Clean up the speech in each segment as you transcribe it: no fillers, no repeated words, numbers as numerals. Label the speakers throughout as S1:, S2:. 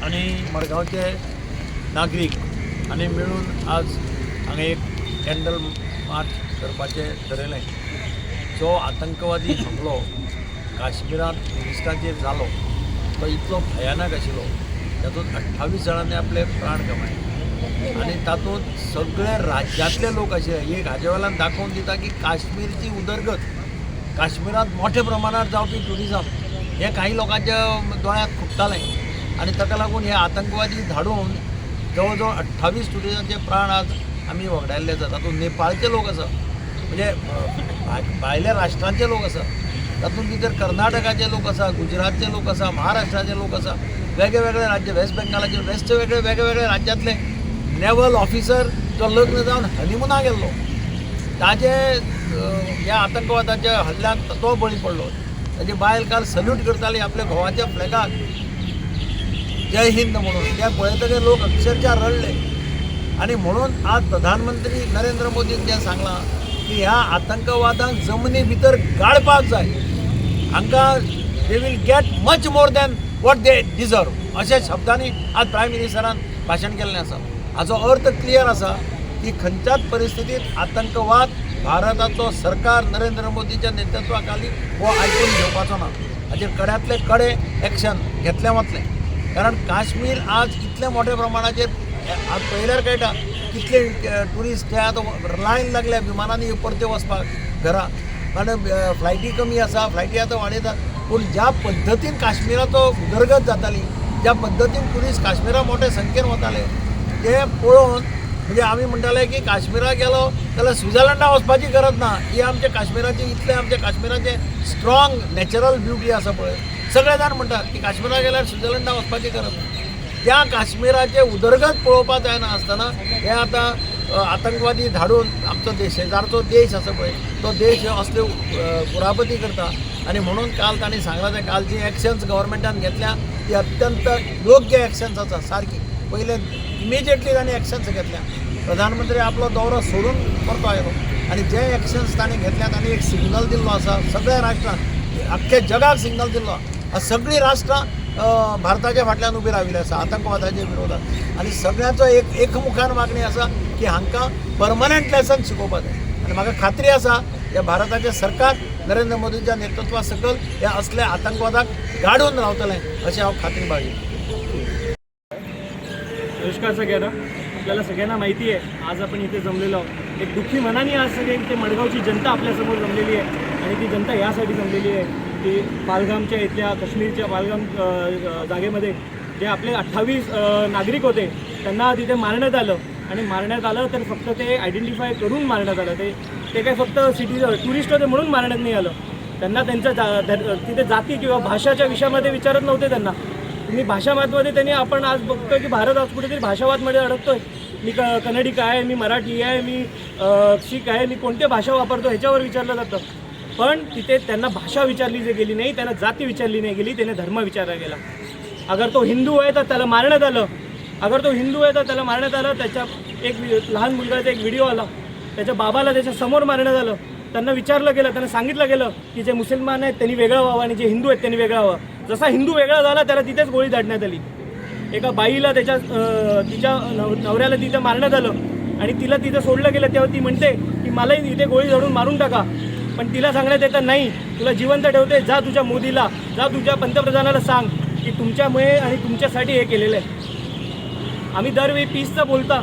S1: आनी मडगांवचे नागरीक आनी मेळून आज हांगा एक कॅन्डल मार्च करपाचें ठरयलें. जो आतंकवादी हमलो काश्मिरांत ट्युरिस्टांचेर जालो तो इतलो भयानक आशिल्लो, तातूंत 28 जाणांनी आपले प्राण गमायले आनी तातूंत सगळे राज्यांतले लोक आशिल्ले. एक हाजे वेल्यान दाखोवन दिता की काश्मीरची उदरगत, काश्मिरांत मोठ्या प्रमाणात जावपी ट्युरिजम हें काही लोकांच्या दोळ्यांत खुपतालें आनी ताका लागून हे आतंकवादी धाडून जवळ जवळ 28 ट्युरिस्टांचे प्राण आज आमी वगडायल्ले आसा. तातूंत नेपाळचे लोक आसा, म्हणजे भायल्या राष्ट्रांचे लोक आसा, तातूंत भितर कर्नाटकाचे लोक आसा, गुजरातचे लोक आसा, महाराष्ट्राचे लोक आसा, वेगळे वेगळे राज्य, वेस्ट बेंगालाचे, वेस्ट वेगळे वेगळे वेगळे राज्यांतले नेवल ऑफिसर जो लग्न जावन हनिमुनाक गेल्लो ताजे ह्या आतंकवादाच्या हल्ल्यांत तो बळी पडलो. ताजी बायल काल सल्यूट करताली आपल्या घोवाच्या फ्लॅगाक जय हिंद म्हणून, ते पळयतकीर लोक अक्षरशः रडले. आनी म्हणून आज प्रधानमंत्री नरेंद्र मोदीन जें सांगलां की ह्या आतंकवादाक जमनी भितर गाळपाक जाय, हांकां they will get much more than what they deserve, अशा शब्दांनी आज प्रायम मिनिस्टरान भाशण केल्लें आसा. हाचो अर्थ क्लियर आसा की खंयच्याच परिस्थितीत आतंकवाद भारताचो सरकार नरेंद्र मोदीच्या नेतृत्वाखाली हो आयकून घेवपाचो ना. हाचेर कड्यांतले कडे एक्शन घेतलें वतलें, कारण काश्मीर आज इतल्या मोठ्या प्रमाणाचेर आज पळयल्यार कळटा कितले ट्युरिस्ट ते आतां लायन लागल्या विमानांनी परते वचपाक घरा, कारण फ्लायटी कमी आसा, फ्लायटी आतां वाडयतात. पूण ज्या पद्दतीन काश्मिराचो उदरगत जाताली, ज्या पद्दतीन ट्युरिस्ट काश्मिरा मोठ्या संख्येन वताले ते पळोवन म्हणजे आमी म्हणटाले की काश्मिराक गेलो जाल्यार स्विजर्लंडा वचपाची गरज ना. ही आमच्या काश्मिराची, इतलें आमच्या काश्मिराचें स्ट्रॉंग नॅचरल ब्युटी आसा पळय, सगळे जाण म्हणटात की काश्मिराक गेल्यार स्विजर्लंडा वचपाची गरज ना. त्या काश्मिराचे उदरगत पळोवपाक जायना आसतना हे आतां आतंकवादी धाडून आमचो देश, शेजारचो देश आसा पळय, तो देश असल्यो कुरापती करता. आनी म्हणून काल तांणी सांगलां तें काल जी एक्शन्स गव्हर्मेंटान घेतल्या ती अत्यंत योग्य एक्शन्स आसा. सारकी पयले इमिजिएटली तांणी एक्शन्स घेतल्या. प्रधानमंत्री आपलो दौरो सोडून परतो आयलो आनी जे एक्शन्स तांणी घेतल्या तांणी एक सिग्नल दिल्लो आसा सगळ्या राष्ट्रांक, अख्ख्या जगाक सिग्नल दिल्लो. सगळीं राष्ट्रां भारताच्या फाटल्यान उबी राविल्ली आसा आतंकवादाच्या विरोधात आनी सगळ्यांचो एक एकमुखान मागणी आसा की हांकां परमनंट लेसन शिकोवपाक जाय. आनी म्हाका खात्री आसा ह्या भारताचें सरकार नरेंद्र मोदीच्या नेतृत्वा सकयल ह्या असल्या आतंकवादाक गाडून रावतलें अशें हांव खात्री बाळगितां.
S2: नमस्कार सगळ्यांना. आपल्याला सगळ्यांना माहिती आहे, आज आपण इथे जमलेलो आहोत. एक दुःखी मनाने आज सगळे इथे मडगावची जनता आपल्यासमोर जमलेली आहे आणि ती जनता यासाठी जमलेली आहे की पहलगामच्या इथल्या काश्मीरच्या पहलगाम जागेमध्ये जे आपले 28 नागरिक होते त्यांना तिथे मारण्यात आलं. आणि मारण्यात आलं तर फक्त ते आयडेंटिफाय करून मारण्यात आलं. ते ते काय फक्त सिटी टुरिस्ट होते म्हणून मारण्यात नाही आलं त्यांना. त्यांच्या तिथे जाती किंवा भाषाच्या विषयामध्ये विचारत नव्हते त्यांना. तुम्ही भाषावादमध्ये त्यांनी, आपण आज बघतोय की भारत आज कुठेतरी भाषावादमध्ये अडकतोय. मी कन्नडिक आहे, मी मराठी आहे, मी शीख आहे, मी कोणत्या भाषा वापरतो ह्याच्यावर विचारलं जातं. पण तिथे त्यांना भाषा विचारली जे गेली नाही, त्यांना जाती विचारली नाही गेली, त्यांना धर्म विचारला गेला. अगर तो हिंदू आहे तर त्याला मारण्यात आलं. अगर तो हिंदू आहे तर त्याला मारण्यात आलं. त्याच्या एक लहान मुलगाचा एक व्हिडिओ आला, त्याच्या बाबाला त्याच्या समोर मारण्यात आलं. त्यांना विचारलं गेलं, त्यांना सांगितलं गेलं की जे मुसलमान आहेत त्यांनी वेगळं व्हावं आणि जे हिंदू आहेत त्यांनी वेगळं व्हावं. जसा हिंदू वेगळा झाला त्याला तिथेच गोळी झाडण्यात आली. एका बाईला त्याच्या तिच्या नवऱ्याला तिथं मारण्यात आलं आणि तिला तिथं सोडलं गेलं. तेव्हा ती म्हणते की मलाही इथे गोळी झाडून मारून टाका. पण तिला सांगण्यात येतं, नाही, तुला जिवंत ठेवते, जा तुझ्या मोदीला, जा तुझ्या पंतप्रधानाला सांग की तुमच्यामुळे आणि तुमच्यासाठी हे केलेलं आहे. आम्ही दरवेळी पीसचं बोलता,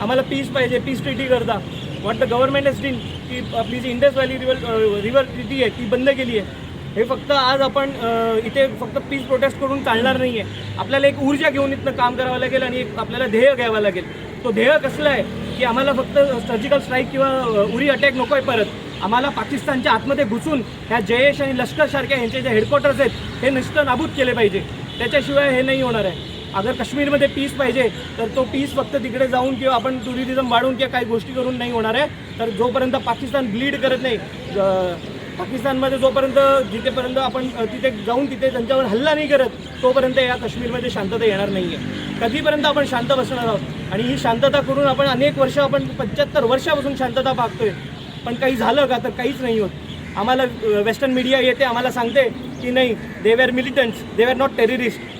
S2: आम्हाला पीस पाहिजे, पीस ट्रिटी करता. What the government has done की आपली जी Indus valley river river treaty आहे ती बंद केली आहे. हे फक्त आज आपण इथे फक्त पीस प्रोटेस्ट करून चालणार नाही आहे. आपल्याला एक ऊर्जा घेऊन इथनं काम करावं लागेल आणि एक आपल्याला ध्येय घ्यावं लागेल. तो ध्येय कसला आहे की आम्हाला फक्त सर्जिकल स्ट्राईक किंवा उरी अटॅक नको आहे परत. आम्हाला पाकिस्तानच्या आतमध्ये घुसून ह्या जैश आणि लष्करसारख्या यांचे जे हेडक्वार्टर्स आहेत हे नुसतं नाबूद केले पाहिजे. त्याच्याशिवाय हे नाही होणार आहे. अगर काश्मीरमध्ये पीस पाहिजे तर तो पीस फक्त तिकडे जाऊन किंवा आपण टुरिझम वाढवून किंवा काही गोष्टी करून नाही होणार आहे. तर जोपर्यंत पाकिस्तान ब्लीड करत नाही, पाकिस्तानमध्ये जोपर्यंत जिथेपर्यंत आपण तिथे जाऊन तिथे त्यांच्यावर हल्ला नाही करत तोपर्यंत या काश्मीरमध्ये शांतता येणार नाही आहे. कधीपर्यंत आपण शांत बसणार आहोत? आणि ही शांतता करून आपण अनेक वर्ष, आपण 75 वर्षापासून शांतता पाहतोय, पण काही झालं का? तर काहीच नाही होत. आम्हाला वेस्टर्न मीडिया येते, आम्हाला सांगते की नाही, they were militants, they were not terrorist.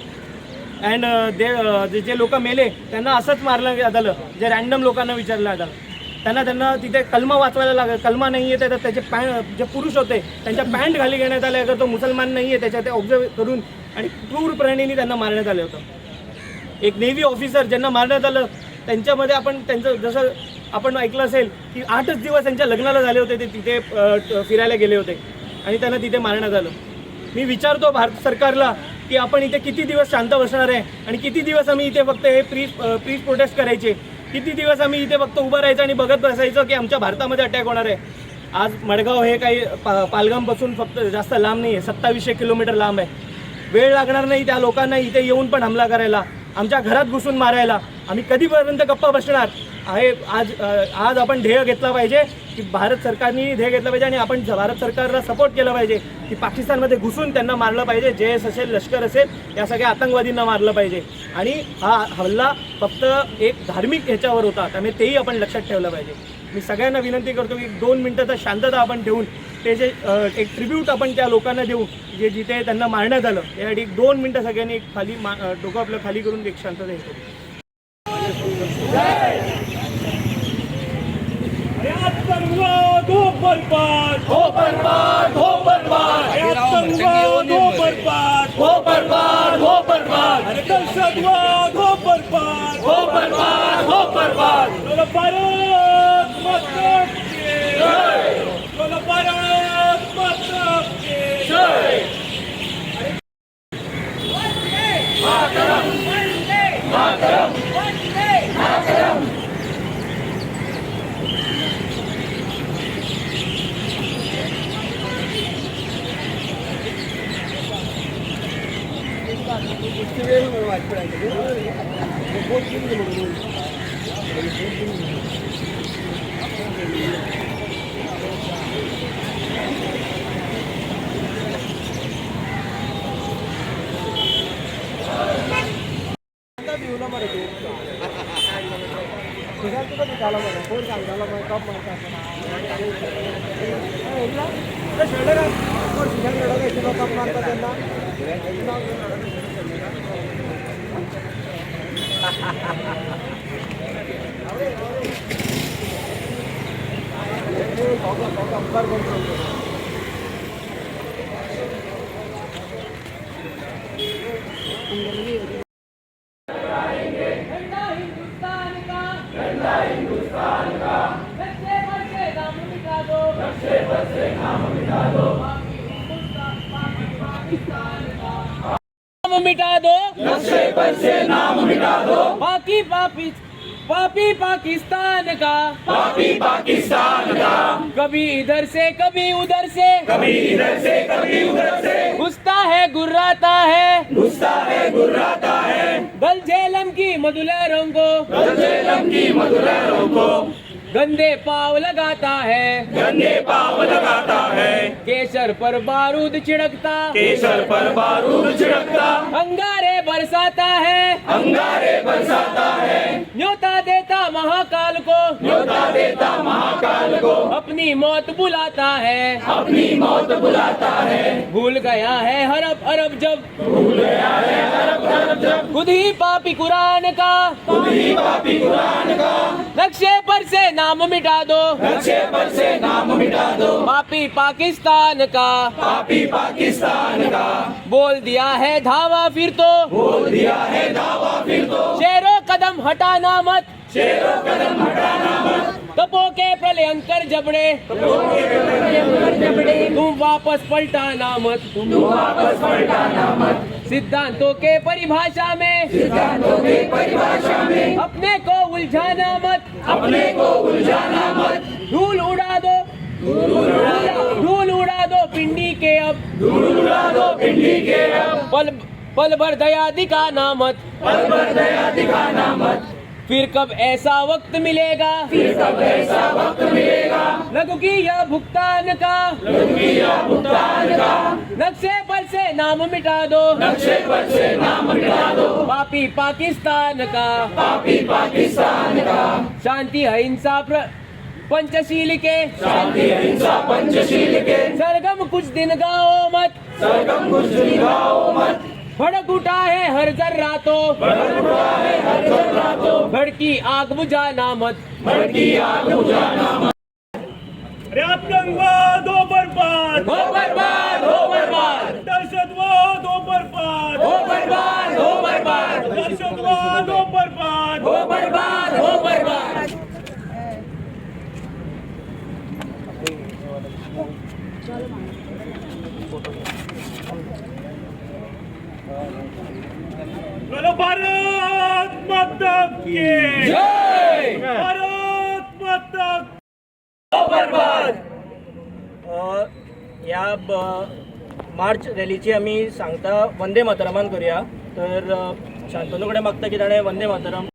S2: And they जे लोक मेले त्यांना असंच मारलं झालं, जे रँडम लोकांना विचारलं झालं त्यांना त्यांना तिथे कलमा वाचवायला लागलं. कलमा नाही आहे तर त्याचे पॅ जे पुरुष होते त्यांच्या पॅन्ट खाली घेण्यात आले, अगर तो मुसलमान नाही आहे त्याच्या ते ऑब्झर्व करून आणि क्रूर प्रणीने त्यांना मारण्यात आलं होतं. एक नेव्ही ऑफिसर ज्यांना मारण्यात आलं त्यांच्यामध्ये आपण त्यांचं जसं आपण ऐकलं असेल की 8च दिवस त्यांच्या लग्नाला झाले होते, ते तिथे फिरायला गेले होते आणि त्यांना तिथे मारण्यात आलं. मी विचारतो भारत सरकारला की आपण इथे किती दिवस शांत बसणार आहे आणि किती दिवस आम्ही इथे फक्त हे प्रीज प्रीज प्रोटेस्ट करायचे, किती दिवस आम्ही इथे फक्त उभं राहायचं आणि बघत बसायचं की आमच्या भारतामध्ये अटॅक होणार आहे. आज मडगाव हे काही पालगामपासून फक्त जास्त लांब नाही आहे, 2700 किलोमीटर लांब आहे. वेळ लागणार नाही त्या लोकांना इथे येऊन पण हमला करायला, आमच्या घरात घुसून मारायला. आम्ही कधीपर्यंत गप्पा बसणार आहे? आज आज आपण ध्येय घेतला पाहिजे की भारत सरकारने ध्येय घेतलं पाहिजे आणि आपण भारत सरकारला सपोर्ट केला पाहिजे की पाकिस्तानमध्ये घुसून त्यांना मारलं पाहिजे. जे एस असेल, लष्कर असेल, या सगळ्या आतंकवादींना मारलं पाहिजे. आणि हा हल्ला फक्त एक धार्मिक ह्याच्यावर होता, त्यामुळे तेही आपण लक्षात ठेवलं पाहिजे. मी सगळ्यांना विनंती करतो की 2 मिनटं तर शांतता आपण ठेवून ते जे एक ट्रिब्यूट आपण त्या लोकांना देऊ जे जिथे त्यांना मारण्यात आलं, त्यासाठी एक 2 मिनटं सगळ्यांनी एक खाली डोकं आपलं खाली करून एक शांतता हे करू.
S3: आतंकवाद हो बर्बाद, हो बर्बाद, हो बर्बाद. आतंकवाद हो बर्बाद, हो बर्बाद, हो बर्बाद. अरे दहशतवाद हो बर्बाद, हो बर्बाद, हो बर्बाद. बोलो भारत माता की जय, बोलो भारत माता की जय.
S4: झंडा हिंदुस्तान का, झंडा हिंदुस्तान का. नक्शे पर से नाम मिटा दो, नक्शे पर से नाम मिटा दो. पापी पाकिस्तान का नाम मिटा दो, नक्शे पर से नाम मिटा दो. बाकी पापी पापी पाकिस्तान का, पापी पाकिस्तान का. कभी इधर से कभी उधर से, कभी इधर से कभी उधर से. घुसता है गुर्राता है, घुसता है गुर्राता है. गल झेलम की मधुलहरों को, गल झेलम की मधुलहरों को गंदे पाव लगाता है,
S3: गंदे पाव लगाता है.
S4: केसर पर बारूद छिड़कता,
S3: केसर पर बारूद छिड़कता.
S4: अंगारे बरसाता है,
S3: अंगारे बरसाता है.
S4: न्योता देता महाकाल को,
S3: न्योता देता महाकाल को.
S4: अपनी मौत बुलाता है,
S3: अपनी मौत बुलाता है.
S4: भूल गया है हरब अरब जब,
S3: भूल गया है अरब अरब जब.
S4: खुद ही पापी कुरान का,
S3: खुद ही पापी कुरान का.
S4: नक्शे पर से नाम मिटा दो,
S3: नक्शे पर से नाम मिटा दो.
S4: पापी पाकिस्तान का,
S3: पापी पाकिस्तान का.
S4: बोल दिया है धावा फिर तो,
S3: बोल दिया है दावा फिर तो.
S4: शेरों कदम हटाना मत,
S3: शेरों कदम हटाना मत.
S4: तपो के प्रलयंकर जबड़े, तुम वापस पलटाना मत,
S3: तुम वापस पलटाना मत.
S4: सिद्धांतों के परिभाषा में,
S3: सिद्धांतों के परिभाषा में.
S4: अपने को उलझाना मत,
S3: अपने को उलझाना मत.
S4: धूल उड़ा दो, धूल उड़ा दो पिंडी के अब,
S3: धूल उड़ा दो पिंडी के अब.
S4: पल पल भर दया दिखाना मत,
S3: पल भर दया दिखाना मत.
S4: फिर कब ऐसा वक्त मिलेगा,
S3: फिर कब ऐसा वक्त मिलेगा.
S4: लघु की यह भुगतान का,
S3: लघु भुगतान का.
S4: नक्शे पर से नाम मिटा दो,
S3: नक्शे पर से नाम मिटा दो.
S4: पापी पाकिस्तान का,
S3: पापी पाकिस्तान का.
S4: शांति अहिंसा पंचशील के,
S3: शांति अहिंसा पंचशील के.
S4: सरगम कुछ दिन गाओ मत,
S3: सरगम कुछ दिन गाओ मत.
S4: भड़क उठा है हर जर्रा तो, भड़क उठा है हर जर्रा तो, भड़की आग बुझाना मत, भड़की आग बुझाना मत।
S3: अरे आतंकवाद हो बर्बाद,
S4: हो बर्बाद, हो बर्बाद,
S3: दहशतवाद हो बर्बाद,
S4: हो बर्बाद, हो बर्बाद,
S3: दहशतवाद हो बर्बाद,
S4: हो बर्बाद, हो बर्बाद।
S3: बोलो भारत माता की
S4: जय।
S3: भारत माता।
S4: हो बर्बाद।
S2: ह्या मार्च रॅलीची आमी सांगता वंदे मातरमान करुया. तर शांतनू कडेन मागता की ताणें वंदे मातरम